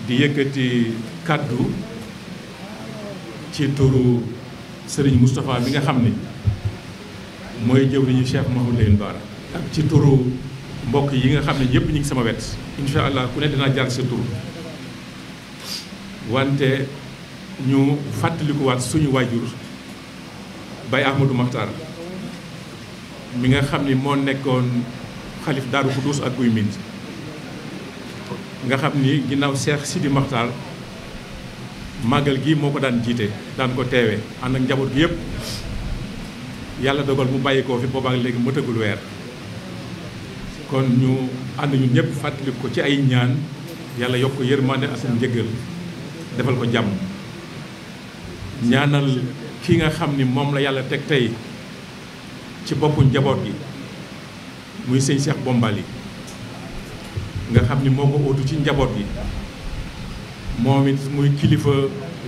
di yëkkati kàddu ci turu Serigne Moustapha mi nga xam ni mooy jëwriñu Cheikh Mouhamadou Lamine Bara ak ci turu mbokk yi nga xam ne yëpp ñu ngi sama wet incha allah ku ne dinaa jaar sa tur wante ñu fàttalikuwaat suñu waajur Baye Ahmadou Makhtar mi nga xam ni moo nekkoon xalif Daaru Xudoos ak Guy Mbind nga xam ni ginnaaw Cheikh Sidi Makhtar màggal gi moo ko daan jiite daan ko teewee ànd ak njaboot gi yëpp yàlla dogal mu bàyyi koo fi boobaak léegi mëtagul weer kon ñu ànd ñun ñëpp fàttaliku ko ci ay ñaan yàlla yokk ko yërmande ak njëggal defal ko jàmm ñaanal ki nga xam ni moom la yàlla teg tey ci boppu njaboot gi muy sëñ Cheikh Bombali nga xam ni moo ko óotu ci njaboot gi moom it muy kilifa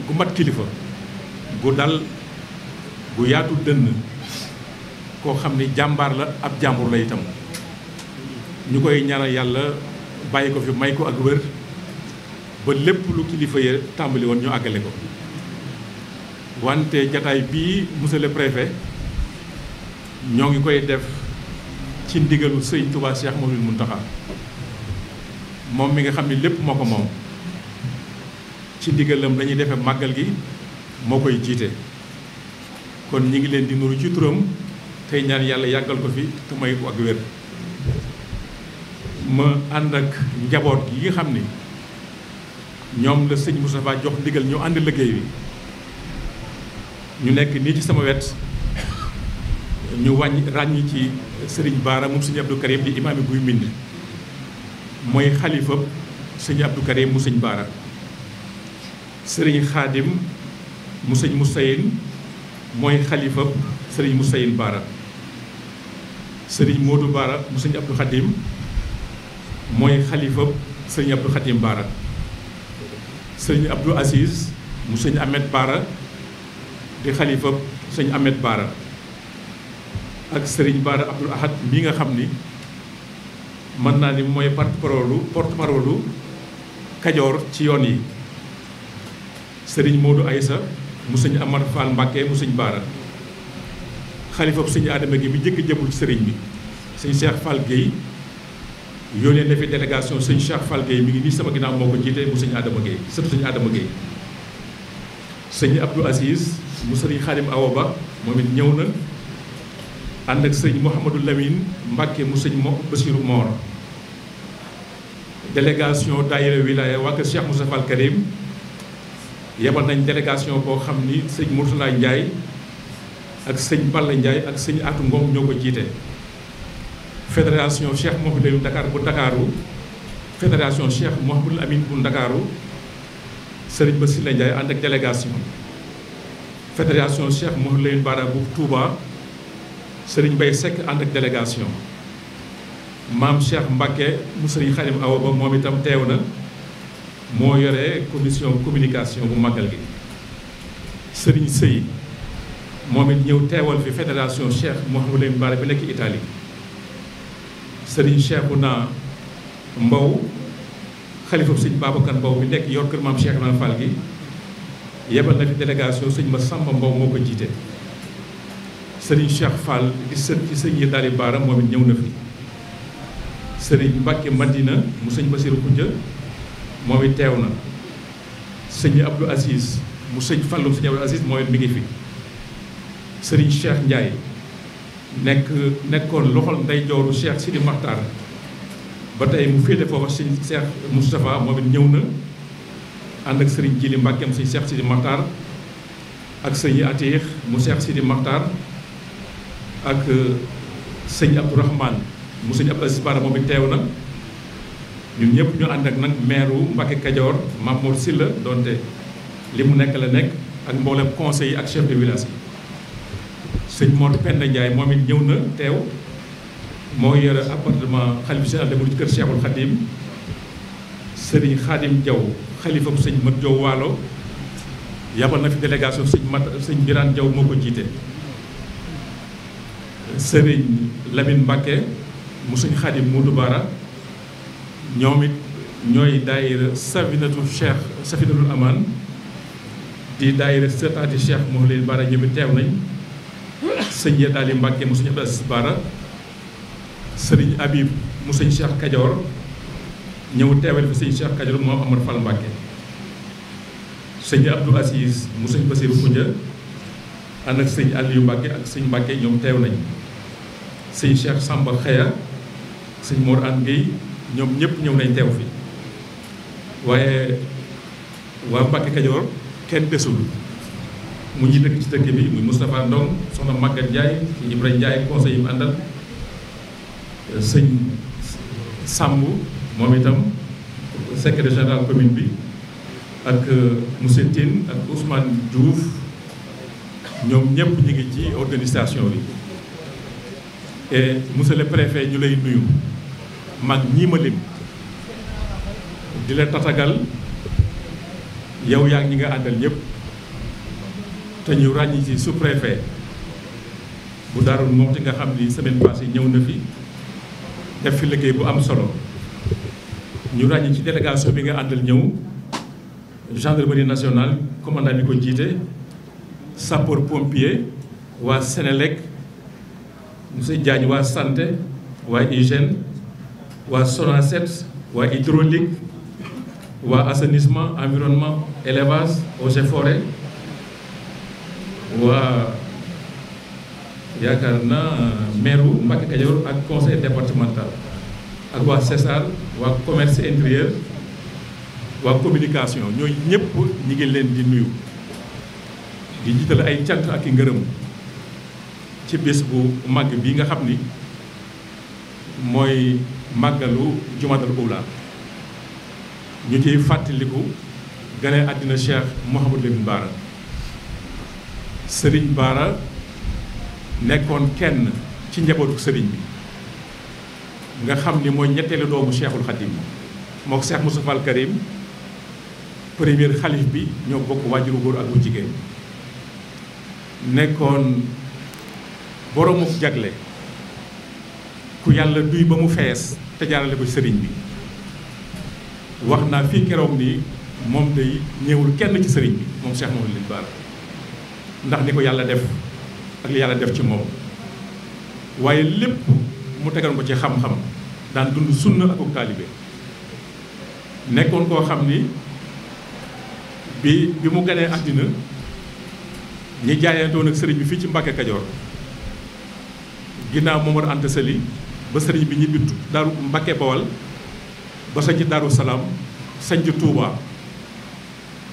gu mat kilifa gu dal gu yaatu dënn koo xam ni jàmbaar la ab jàmbur la itam ñu koy ñaanal yàlla bàyyi ko fi may ko ak wér ba lépp lu kilifa ya tàmbali woon ñu àggale ko wante jataay bii monsieur le préfet ñoo ngi koy def ci ndigalu sëñ Touba Cheikh Mouhamadoul Mountakha moom mi nga xam ni lépp moo ko moom ci ndigalam lañuy defee màggal gi moo koy jiite kon ñi ngi leen di nuru ci turam tey ñaan yàlla yàggal ko fi te may ko ak wér ma ànd ak njaboot yi nga xam ni ñoom la sëñ Moustapha jox ndigal ñu ànd liggéey bi ñu nekk nii ci sama wet ñu ràññi ci sëriñ Baara moom sëñ Abdou Karim di imaami Guy Mbind mooy xalifa sëñ Abdou Karim mu sëñ Baara sëriñ Xaadim mu sëñ Moussayin mooy xalifa sëriñ Moussayin Baara sëriñ Modou Baara mu sëñ Abdou Khadim mooy xalifa sëriñ Abdou Khadim Baara sëriñ Abdou Aziz mu sëñ Ahmed Baara di xalifa sëñ Ahmed Baara ak sëriñ Baara Abdoul Ahad mi nga xam ni mën naa ni mooy porte-parole Kajoor ci yoon yi sëriñ Modou Aïssa mu sëñ Amar Fall Mbacké mu sëñ Baara xalifa sëñ Adama gi bi njëkk jëmul ci sëriñ bi sëñ Cheikh Fall Guèye yónnee na fi délégation sëñ Cheikh Fall Guèye mi ngi nii sama ginnaaw moo ko jiite mu sëñ Adama Guèye surtout sëñ Adama Guèye sëñ Abdou Aziz mu sëriñ Khadim Awa Ba moom it ñëw na ànd ak sëñ Mouhamadou Lamine Mbacké mu sëñ Bassirou Mor délégation daayira wilaya waa kër Cheikh Moussa Fall Karim yebal nañ délégation boo xam ni sëñ Mourtala Ndiaye ak sëñ Balla Ndiaye ak sëñ Atou Ngom ñoo ko jiite fédération Cheikh Mouhamadou Lamine Dakar bu Ndakaaru fédération Cheikh Mouhamadou Amine bu Ndakaaru sëriñ Bassila Ndiaye ànd ak délégation fédération Cheikh Mouhamadou Lamine Bara bu Touba sëriñ Bay Seck ànd ak délégation maam Cheikh Mbacké mu sëriñ Khadim Awa Ba moom itam teew na moo yore commission communication bu màggal gi sëriñ Sëy moom it ñëw teewal fi fédération Cheikh Mouhamadou Lamine Bara bi nekk Italie sëriñ Cheikhouna Mbow xalifa sëñ Babacar Mbow bi nekk yor kër maam Cheikh Ibrahima Fall gi yebal na fi délégation sëñ Massamba Mbow moo ko jiite sëriñ Cheikh Fall di sët ci sëñ yi daali Baara moom it ñëw na fi sëriñ Mbacke Madina mu sëñ Bassirou Koundia moom it teew na sëñ Abdou Aziz mu sëñ Fallum sëñ Abdou Aziz moom it mi ngi fi sëriñ Cheikh Ndiaye nekkoon loxol nday jooru Cheikh Sidi Makhtar ba tey mu féete foofa sëñ Cheikh Moustapha moom it ñëw na ànd ak sëriñ Jili Mbacke mu sëñ Cheikh Sidi Makhtar ak sëñ Atiix mu Cheikh Sidi Makhtar ak sëñ Abdourahmane mu sëñ Abdou Aziz Bara moom it teew na ñun ñëpp ñu ànd ak nag maire Mbacké Kajoor Mamour Sylla donte li mu nekk la nekk ak mboolem conseil yi ak chef de village yi sëñ Modou Penda Ndiaye moom it ñëw na teew moo yore appartement xalifa général de Mouride kër Cheikhul Khadim sëriñ Khadim Diaw xalifa bu sëñ Mat Diaw Waalo yabal na fi délégation sëñ Birane Diaw moo ko jiite sëriñ Lamine Mbacké mu sëñ Khadim Moudou Bara ñoom it ñooy daayira Safinatul Aman di daayira sëtaati Cheikh Mouhamadou Bara ñoom it teew nañ sëñ Yeddaali Mbacké mu sëñ Abdou Aziz Bara sëriñ Habib mu sëñ Cheikh Kajoor ñëw teewal fi sëñ Cheikh Kajoor moom Amar Fall Mbacké sëñ Abdou Aziz mu sëñ Bassirou Khoudia ànd ak sëñ Aliou Mbacké ak sëñ Mbacké ñoom teew nañ sëñ Cheikh Samba Xeya sëñ Mor An Gueye ñoom ñëpp ñëw nañ teew fi waaye waa Mbacké Kajoor kenn desul mu ñi dëkk ci dëkk bi muy Moustapha Ndong soxna Maguette Ndiaye sëñ Ibrahima Ndiaye conseil yi mu àndal sëñ Samb moom itam secrétaire général commune bi ak monsieur Tine ak Ousmane Diouf ñoom ñëpp ñu ngi ci organisation bi et monsieur le préfet ñu lay nuyu mag ñii ma lim di la tatagal yow yaa ngi ñi nga àndal ñëpp te ñu ràññi ci sous-préfet bu Darou Mouhty nga xam ni semaine passée ñëw na fi def fi liggéey bu am solo ñu ràññi ci délégation bi nga àndal ñëw gendarmerie nationale commandant bi ko jiite sapeur pompier waa Sénélec monsieur Diagne waa santé waa hygiène waa Sonacet waa hydraulique waa assainissement environnement élevage eaux et forêts waa yaakaar na maire Mbacké Kadior ak conseil départemental ak waa César waa commerce intérieur waa communication ñooy ñëpp ñi ngi leen di nuyu di jiital ay cant ak i ngërëm ci bés bu màgg bi nga xam ni mooy màggalu Jumaadal Ula ñu ciy fàttaliku gane àddina Cheikh Mouhamadou Lamine Bara Sëriñ Bara nekkoon kenn ci njabootu sëriñ bi nga xam ni mooy ñetteelu doomu Cheikhul Khadim moo ko Cheikh Moustapha Al Karim premier xalif bi ñoo bokk waajuru góor ak bu jigéen nekkoon boroomu jagle ku yàlla duy ba mu fees te jaarale ko sëriñ bi wax naa fii keroog ni moom day ñëwul kenn ci sëriñ bi moom Cheikh Mouhamadou Lamine Bara ndax ni ko yàlla def ak li yàlla def ci moom waaye lépp mu tegal ko ci xam-xam daan dund sunna ak taalibe nekkoon koo xam ni bi mu ganee àddina ñi jaayantoon ak sëriñ bi fii ci Mbacké Kajoor ginnaaw Momar Anta Sali ba sëriñ bi ñibbi daaru Mbacké Bawal ba sañ ci Daaru Salaam sañ ci Touba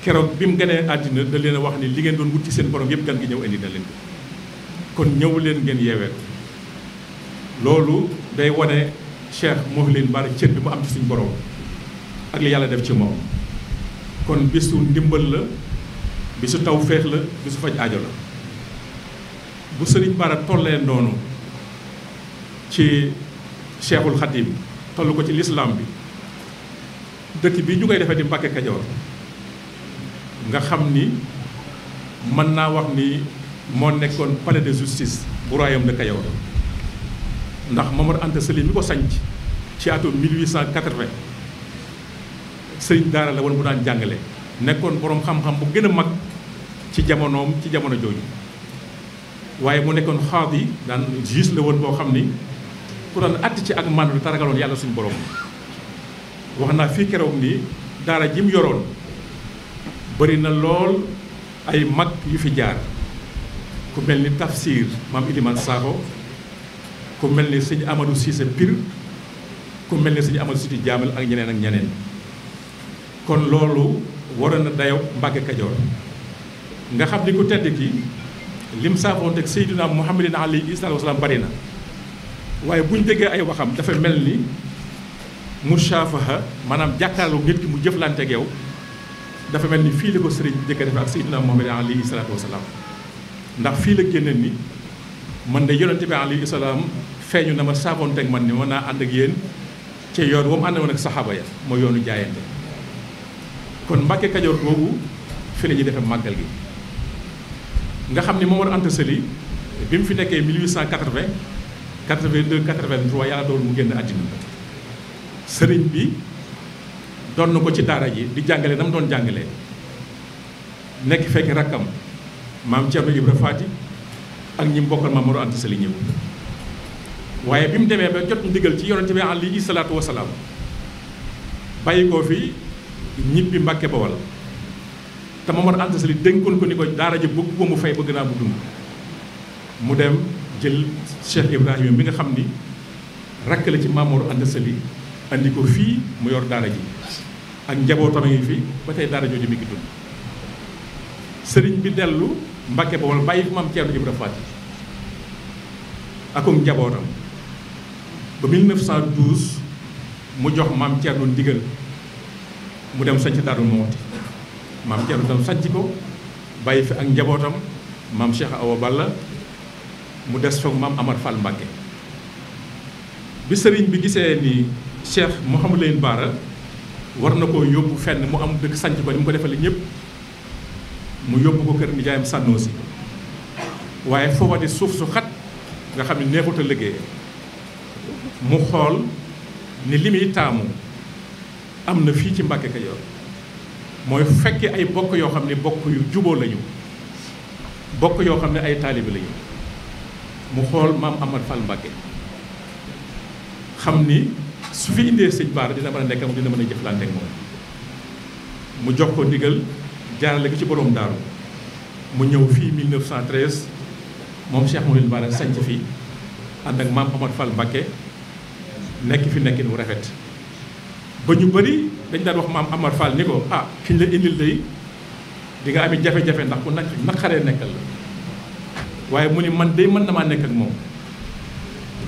keroog bi mu ganee àddina da leen a wax ni li ngeen doon wut ci seen borom yëpp gan gi ñëw indi na leen ko kon ñëw leen ngeen yeewee ko loolu day wane Cheikh Mouhamadou Lamine Bara cër bi mu am ci suñu borom ak li yàlla def ci moom kon bisu ndimbal la bisu tawféex la bisu faj aajo la bu sëriñ Bara tollee noonu ci Cheikhul Khadim toll ko ci lislaam bi dëkk bi ñu koy defee di Mbacké Kajoor nga xam ni mën naa wax ni moo nekkoon palais de justice bu royaume de Kajoor ndax Momar Anta Sali mi ko sanc ci atum 1880 sëriñ daara la woon bu daan jàngale nekkoon boroom xam-xam bu gën a mag ci jamonoom ci jamono jooju waaye mu nekkoon xaad yi daan juge la woon boo xam ni ku daan àtt ci ak màndu te ragaloon yàlla suñu borom wax naa fii keroog ni daara ji mu yoroon bëri na lool ay mag yu fi jaar ku mel ni tafsir maam Iliman Sakho ku mel ni sëñ Amadou Cissé Pire ku mel ni sëñ Amadou Siti Jaamal ak ñeneen ak ñeneen kon loolu waroon na dayo Mbacké Kajoor nga xam ni ku tedd ki lim saafoonte ak Seydina Muhammadin alayhi salaatu wa salaam bari na waaye bu ñu déggee ay waxam dafa mel ni mushaafaha maanaam jàkkaarloo nit ki mu jëflante ak yow dafa mel ni fii la ko sëriñ bi jëkk a defe ak Seydina Muhammadin alayhi salaatu wa salaam ndax fii la génne ni man de yonente bi alayhi salaam feeñu na ma saafoonte ak man ni mën naa ànd ak yéen ci yoon wa mu ànd woon ak saxaaba ya mooy yoonu jaayante kon Mbacké Kajoor boobu fi la ñuy defee màggal gi nga xam ni Momar Anta Sali bi mu fi nekkee 1880 82 83 yàlla doon mu génn àddina sëriñ bi doon na ko ci daara ji di jàngale na mu doon jàngalee nekk fekk rakkam maam Thierno Ibra Faty ak ñi mbokkal Maam Mor Anta Sali ñëw waaye bi mu demee ba jot ndigal ci yonente bi alayhi salaatu wasalaam bàyyi koo fi ñibbi Mbàkke Bawal te Maam Mor Anta Sali dénkoon ko ni ko daara ji bëgg ko mu fay bëgg naa mu dund mu dem jël Cheikh Ibrahima bi nga xam ni rakk la ci Maam Mor Anta Sali andi ko fii mu yor daara ji ak njabootam a ngi fi ba tey daara jooju mi ngi dund sëriñ bi dellu Mbàkke Bawal bàyyi fi maam Thierno Ibra Faty akum njabootam ba 1912 mu jox maam Thierno ndigal mu dem sanc Daaru Muxti maam Thierno dem sanc ko bàyyi fi ak njabootam maam Cheikh Awa Balla mu des foog maam Amar Fall Mbàkke bi sëriñ bi gisee ni Cheikh Mouhamadou Lamine Bara war na koo yóbbu fenn mu am dëkk sanc ko ni mu ko defale ñëpp mu yóbbu ko kër nijaayam Sànnoosi waaye foofa di suuf su xat nga xam ne neexut a liggéey mu xool ni li muy taamu am na fii ci Mbàkke Kajoor mooy fekke ay bokk yoo xam ne bokk yu juboo lañu bokk yoo xam ne ay taalibe lañu mu xool maam Amar Fall Mbàkke xam ni su fi indee sëñ Bara dina mën a nekk moom dina mën a jëflante ak moom mu jox ko ndigal jaarale ko ci borom daaru mu ñëw fii 1913 moom Cheikh Mouhamadou Bara sanc fii ànd ak maam Amar Fall Mbàkke nekk fi nekkin wu rafet ba ñu bëri dañ daan wax maam Amar Fall ni ko ah fi ñu la indil day di nga ami jafe-jafe ndax ku naqaree nekkal la waaye mu ni man day mën na maa nekk ak moom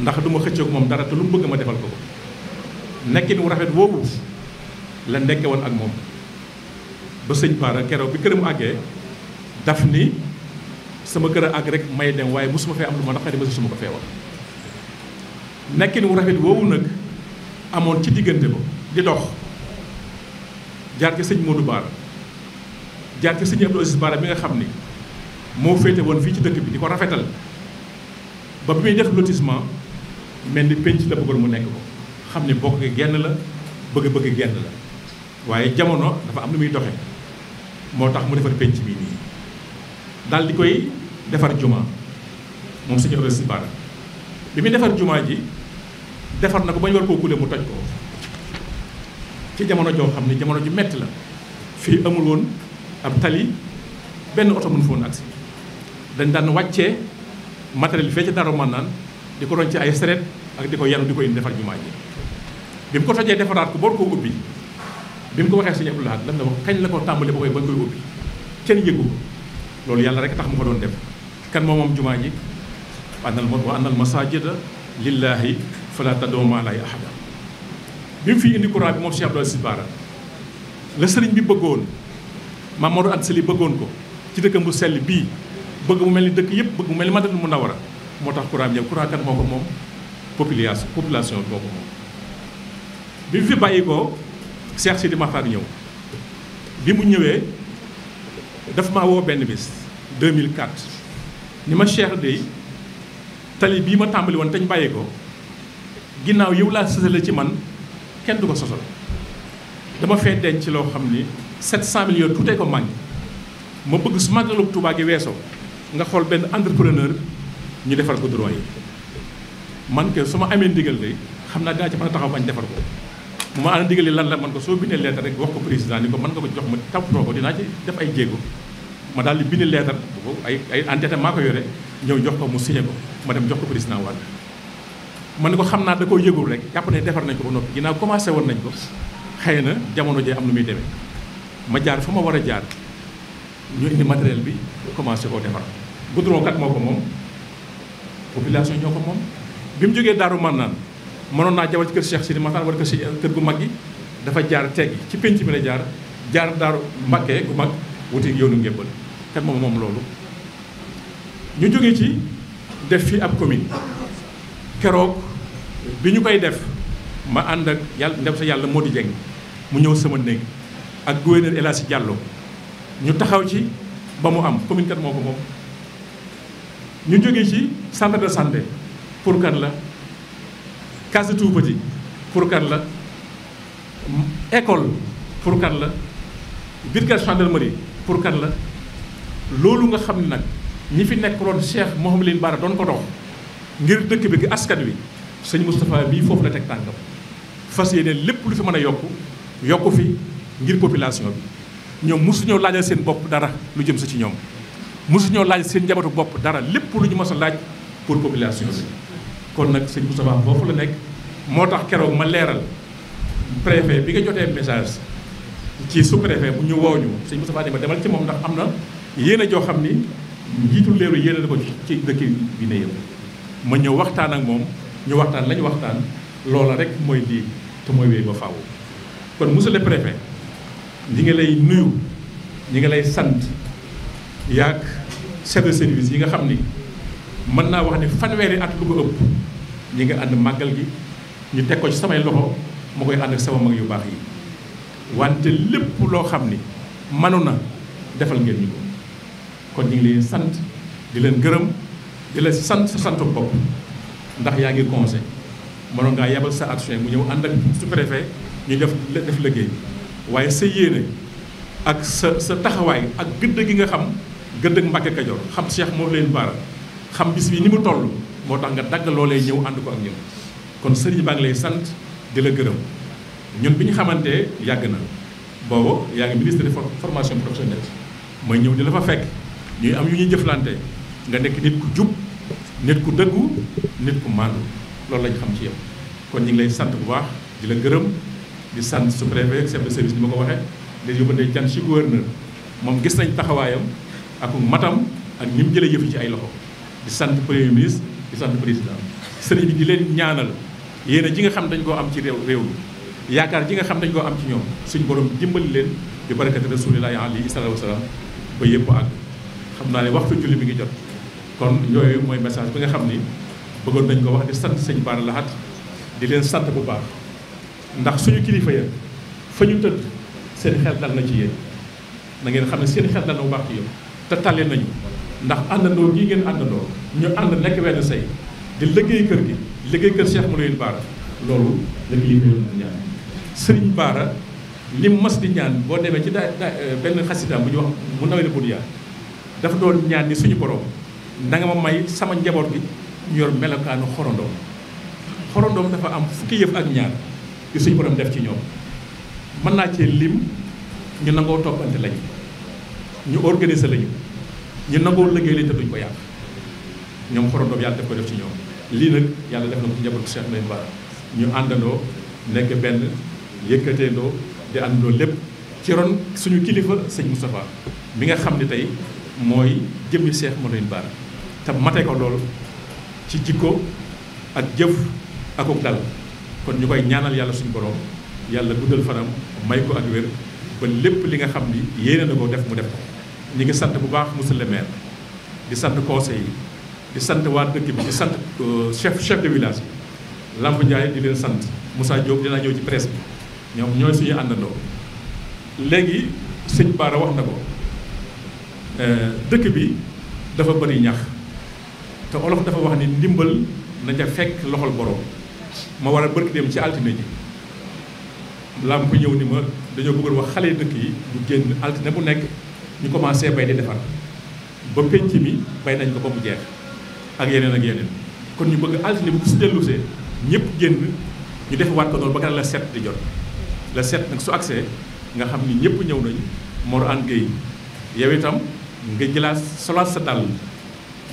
ndax du ma xëccoog moom dara te lu mu bëgg ma defal ko ko nekkin wu rafet woowu la nekke woon ak moom ba sëñ Bara keroog bi këram àggee daf ni sama kër a àgg rek may dem waaye mosuma fee am lu ma naqari ma suma ko fee wax nekkin wu rafet woowu nag amoon ci diggante ko di dox jaar ci sëñ Modou Bara jaar ci sëñ Abdou Aziz Bara bi nga xam ni moo féete woon fii ci dëkk bi di ko rafetal ba bi muy def lotissement mel ni penc la bëggoon mu nekk ko xam ni bokk genn la bëgg-bëgg genn la waaye jamono dafa am lu muy doxe moo tax mu defar penc bii nii daal di koy defar juma moom sëñ Abdou Aziz Bara bi muy defar juma ji defar na ko ba ñu war koo kule mu toj ko ci jamono joo xam ni jamono ju metti la fii amul woon ab tali benn oto mënu foon agsi dañ daan wàccee matériel fee ci Daaru Marnaan di ko doon ci ay seret ak di ko yanu di ko indi defar jumaa ji bi mu ko tojee defaraat ko boor koo ubbi bi mu ko waxee sëñ Abdou Lahad lan la wax kañ la ko tàmbali ba koy ubbi kenn yëgu ko loolu yàlla rek tax mu ko doon def kan moom jumaa ji wa annal masaajida lillaahi falaa tad'uu ma'a llaahi ahadan bi mu fi indi courant bi moom Cheikh Abdou Aziz Bara la sëriñ bi bëggoon Maam Mor Anta Sali bëggoon ko ci dëkkam bu sell bii bëgg mu mel ni dëkk yëpp bëgg mu mel ni Madinatul Munawwara moo tax courant bi ñëw courant kat moo ko moom population moo ko moom bi mu fi bàyyi ko Cheikh Sidi Makhtar ñëw bi mu ñëwee daf maa woo benn bis 2004 ni ma Cheikh dey tali bii ma tàmbali woon te ñu bàyyi ko ginnaaw yow laa sësale ci man kenn du ko sosal dama fee denc loo xam ni 700 millions tuutee ko manqué ma bëgg su màggalu Tuubaa gi weesoo nga xool benn entrepreneur ñu defar ko goudron yi man ke su ma amee ndigal de xam naa dinaa ci mën a taxaw bañ defar ko mu ma ana ndigal yi lan la man ko soo bindee lettre rek wax ko président ni ko mën nga ko jox ma toppatoo ko dinaa ci def ay jéego ma daal di bind lettre ay entêté maa ko yore ñëw jox ko mu signé ko ma dem jox ko président Wade ma ne ko xam naa da koo yëgul rek jàpp ne defar nañ ko ba noppi ginnaaw commencé woon nañ ko xëy na jamono jee am nu muy demee ma jaar fa ma war a jaar ñu indi matériel bi commencé koo defar goudron kat moo ko moom population ñoo ko moom bi mu jógee Daaru Marnaan mënoon naa jawal ci kër Cheikh Sidi Makhtar wala kër gu mag gi dafa jaar teggi ci penc bi la jaar Daaru Mbàkke gu mag wuti yoonu Ngébbal kat moom loolu ñu jógee ci def fi ab commune keroog bi ñu koy def ma ànd ak yàlla ndem sa yàlla Modou Dieng mu ñëw sama néeg ak gouverneur El Hadji Diallo ñu taxaw ci ba mu am commune kat moo ko moom. ñu jógee ci centre de santé pour kan la, case de tout-petit pour kan la, école pour kan la, brigade gendarmerie pour kan la. loolu nga xam ne nag ñi fi nekkoon Cheikh Mouhamadou Bara doon ko dox ngir dëkk bi gi askan wi sëñ Moustapha bii foofu la teg tànkam fas yéene lépp lu fi mën a yokku fi ngir population bi. ñoom mosuñoo laajal seen bopp dara lu jëm sa ci ñoom mosuñoo laaj seen njabootu bopp dara lépp lu ñu mës a laaj pour population bi. kon nag sëñ Moustapha foofu la nekk moo tax keroog ma leeral préfet bi nga jotee message ci sous-préfet bu ñu woo ñu sëñ Moustapha ma demal ci moom ndax am na yéene joo xam ni njiitul léeru yéene na ko ci dëkk bi ne yëpp. ma ñëw waxtaan ak moom ñu waxtaan lañu waxtaan loola rek mooy lii te mooy wéy ba faaw. kon monsieur le préfet ñi ngi lay nuyu ñi ngi lay sant yaag chef de service yi nga xam ni mën naa wax ni fanweeri at lu ko ëpp ñi nga ànd màggal gi ñu teg ko ci samay loxo ma koy ànd ak sama mag yu baax yi wante lépp loo xam ni mënu na defal ngeen ñu ko. kon ñu ngi leen sant di leen gërëm di la sant sa santu bopp ndax yaa ngi conseil mënoon ngaa yebal sa action mu ñëw ànd ak sous-préfet ñu def liggéey waaye sa yéene ak sa taxawaay ak gëdd gi nga xam gëdd ak Mbàkke Kajoor xam Cheikh Mouhamadou Bara xam bis bi ni mu toll moo tax nga dagg loolee ñëw ànd ko ak ñun. kon sëriñ baa ngi lay sant di la gërëm ñun bi ñu xamante yàgg na boobu yaa ngi ministre de formation professionnelle mooy ñëw di la fa fekk ñuy am yu ñuy jëflante nga nekk nit ku jub nit ku dëggu nit ku màndu loolu lañ xam ci yow. kon ñu ngi lay sant bu baax di la gërëm di sant sous-préfet chef de service ni ma ko waxee di yóbbante jan ci gouverneur moom gis nañ taxawaayam ak matam ak ni mu jëlee yëf yi ci ay loxo di sant premier ministre di sant président sëriñ bi di leen ñaanal yéen a ji nga xam dañ koo am ci réew mi yaakaar ji nga xam dañ koo am ci ñoom suñ borom dimbali leen bi barakati rasulillahi alayhi salaatu wasalaam ba yëpp àgg. xam naa ne waxtu julli mi ngi jot kon yooyu mooy message bi nga xam ni bëggoon nañ ko wax di sant sëñ Bara Lahat di leen sant bu baax ndax suñu kilifa ya fa ñu tëdd seen xel dal na ci yéen na ngeen xam ne seen xel dal na bu baax ci yow te tàllee nañu ndax àndandoo gii ngeen àndandoo ñu ànd nekk wenn say di liggéey kër gi liggéey kër Cheikh Mouhamadou Bara loolu la kilifa yoon ñaan sëriñ Bara li mas di ñaan boo demee ci benn xasida bu ñu wax mu nawee bu yaa dafa doon ñaan ni suñu borom na nga ma may sama njaboot gi ñu yor melokaanu xorondoom dafa am fukki yëf ak ñaar yu suñu borom def ci ñoom mën naa cee lim ñu nangoo toppante lañu ñu organiser lañu ñu nangoo liggéey lañ te duñ ko yàq ñoom xorondoom yàlla def ko def ci ñoom lii nag yàlla def na ko ci njabootu Cheikh Mouhamadou Bara ñu àndandoo nekk benn yëkkateendoo di àndandoo lépp ci ron suñu kilifa sëñ Moustapha mi nga xam ne tey mooy jëmmi Cheikh Mouhamadou Bara te mate ko loolu ci jikko ak jëf akuk dal kon ñu koy ñaanal yàlla suñu borom yàlla guddal fanam may ko ak wér ba lépp li nga xam ni yéene na ko def mu def ko. ñi ngi sant bu baax monsieur le maire di sant conseil yi di sant waa dëkk bi di sant chef de village yi Lamp Ndiaye di leen sant Moussa Diop dinaa ñëw ci presse bi ñoom ñooy suñu àndandoo. léegi sëñ Bara wax na ko dëkk bi dafa bëri ñax te olof dafa wax ni ndimbal na ca fekk loxol borom ma war a bërki dem ci altine ji Lamp ñëw ni ma dañoo bëggoon wax xale dëkk yi ñu génn altine bu nekk ñu commencé bay di defar ba penc mi bay nañ ko ba mu jeex ak yeneen kon ñu bëgg altine bu su dellusee ñëpp génn ñu def waat ko noonu ba nga la set di jot la set nag su accès nga xam ni ñëpp ñëw nañu Mor An Gueye yow itam nga jëlaat solaat sa dàll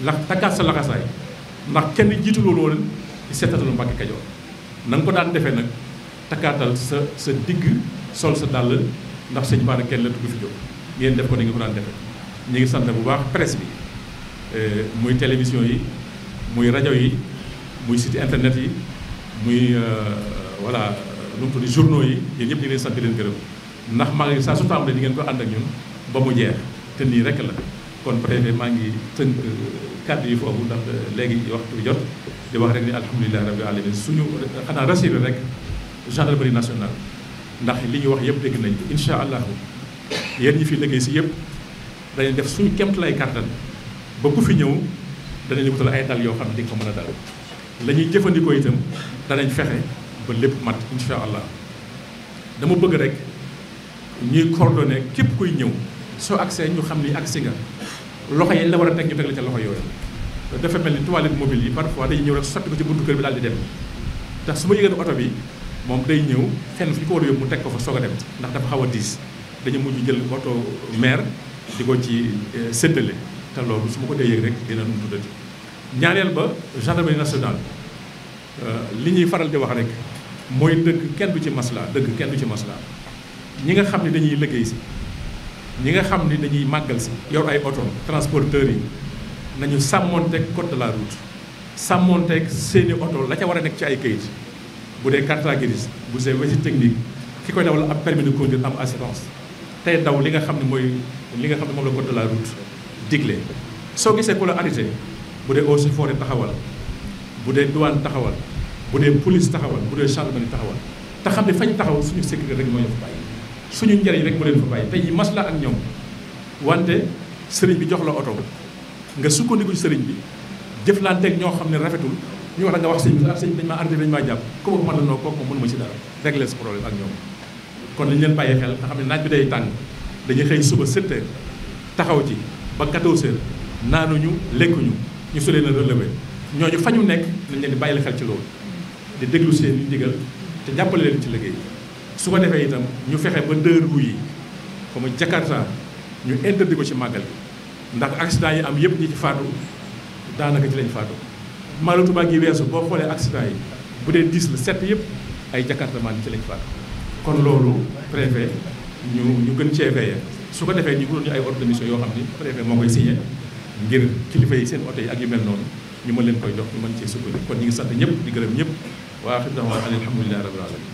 ndax takkaat sa laxasaay ndax kenn jiitu loolu woon ci Seetatal Mbàkke Kajoor na nga ko daan defee nag takkaatal sa digg sol sa dàll ndax sëñ Bara kenn la dugg fi jóg ngeen def ko ni nga ko daan defee ñu ngi sant bu baax presse bi muy télévision yi muy rajo yi muy site internet yi muy voilà lu mu tudd journaux yi yéen ñëpp ñu ngi leen sant leen gërëm ndax maa ngi saa su tàmbalee di ngeen ko ànd ak ñun ba mu jeex te nii rek la kon préfet maa ngi tënk kàddu yi foofu ndax léegi waxtu bi jot di wax rek ni alhamdulilah rabbil alamin suñu xanaa rassuré rek gendarmerie nationale ndax li ñu wax yëpp dégg nañ ko incha allahu yéen ñi fi liggéey si yëpp dañuy def suñu kéemtalaay kàttan ba ku fi ñëw danañ wutal ay dal yoo xam ne di nga ko mën a dal la ñuy jëfandikoo itam danañ fexe ba lépp mat incha allah dama bëgg rek ñuy coordonné képp kuy ñëw soo accès ñu xam ni agsi nga loxo yi la war a teg ñu teg la ca loxo yooyu dafa mel ni toilette mobile yi parfois dañuy ñëw rek sotti ko ci buntu kër bi daal di dem ndax su ma yëgee oto bi moom day ñëw fenn fi ñu ko war a yóbbu mu teg ko fa soog a dem ndax dafa xaw a diis dañu mujj jël oto maire di ko ci séddale te loolu su ma ko dee yëg rek dina nu tuddati ñaareel ba gendarmerie nationale li ñuy faral di wax rek mooy dëgg kenn du ci masla dëgg kenn du ci masla ñi nga xam ne dañuy liggéey si ñi nga xam ne dañuy màggal si yor ay oto transporteurs yi nañu sàmmoonteeg code de la route sàmmoonteeg seeni oto la ca war a nekk ci ay kayit bu dee carte grise bu dee visite technique ki koy dawal am permis de conduire am assurance tey daw li nga xam ne mooy li nga xam ne moom la code de la route digle soo gisee ku la arrêté bu dee eaux et forêts taxawal bu dee douane taxawal bu dee police taxawal bu dee gendarmerie taxawal te xam ne fañ taxaw suñu sécurité rek moo leen fa bàyyi suñu njëriñ rek moo leen fa bàyyi tey yi masla ak ñoom wante sëriñ bi jox la oto nga sukkandiku ci sëriñ bi jëflanteeg ñoo xam ne rafetul ñu wax la nga wax sëñ bi sëñ dañ maa arrêté dañ maa jàpp ku ma mën na noo kooku moom mënuma ci dara régler ce problème ak ñoom kon lañu leen bàyyi xel nga xam ne naaj bi day tàng dañuy xëy suba 7 heures taxaw ci ba 14 heures naanuñu lekkuñu ñu su leen a relevé ñooñu fa ñu nekk nañ leen di bàyyi xel ci loolu di déglu seen ndigal te jàppale leen ci liggéey su ko defee itam ñu fexe ba 2 roues yi comme Jakarta ñu interdit ko ci màggal bi ndax accident yi am yëpp ñi ci faatu daanaka ci lañ faatu Màggalu Tuubaa gi weesu boo xoolee accident yi bu dee 10 la 7 yëpp ay Jakarta maan ci lañ faatu kon loolu préfet ñu gën cee veillé su ko defee ñu wutal ñu ay ordre de mission yoo xam ni préfet moo koy signé ngir kilifa yi seen oto yi ak yu mel noonu ñu mën leen koy jox ñu mën cee sukkandiku kon ñu ngi sant ñëpp di gërëm ñëpp waa xib daxwaa alhamdulillahi rabbil alamin